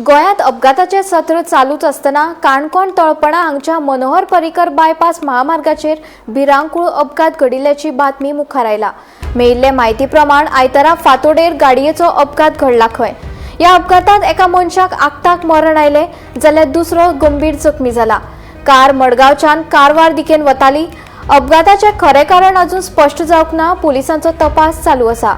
गोंयांत अपघाताचे सत्र चालूच आसतना काणकोण तळपणा हांगच्या मनोहर पर्रीकर बायपास महामार्गाचेर भिरांकूळ अपघात घडिल्ल्याची बातमी मुखार आयला. मेळिल्ले म्हायती प्रमाण आयतारा फांतोडेर गाडयेचो अपघात घडला खंय. ह्या अपघातांत एका मनशाक आक्ताक मरण आयलें जाल्यार दुसरो गंभीर जखमी जाला. कार मडगांवच्यान कारवार दिकेन वताली. अपघाताचें खरें कारण अजून स्पश्ट जावंक ना. पुलिसांचो तपास चालू आसा.